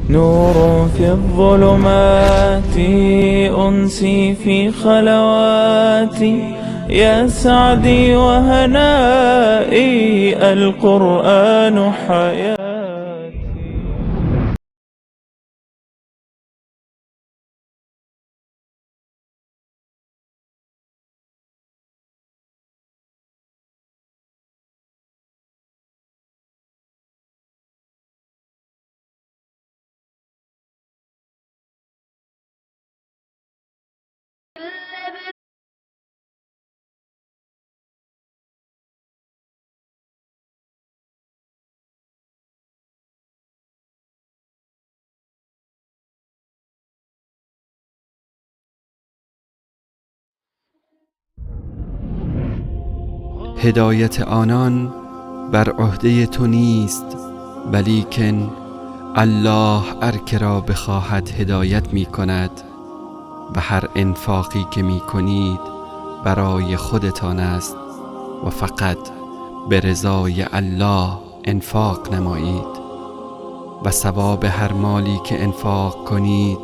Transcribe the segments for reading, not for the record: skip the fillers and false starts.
نور في الظلمات، أنسي في خلواتي، يا سعدي وهنائي، القرآن حياتي. هدایت آنان بر عهده تو نیست، ولیکن الله هر که را بخواهد هدایت می کند و هر انفاقی که می کنید برای خودتان است و فقط به رضای الله انفاق نمایید و ثواب هر مالی که انفاق کنید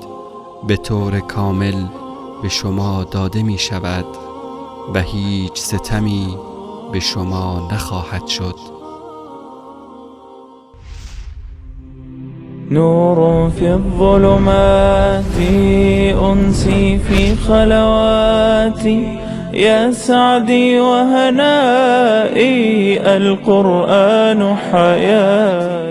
به طور کامل به شما داده می شود و هیچ ستمی به شما نخواهد شد. نور في الظلمات، أنسي في خلواتي، يا سعدي وهنائي، القرآن حياتي.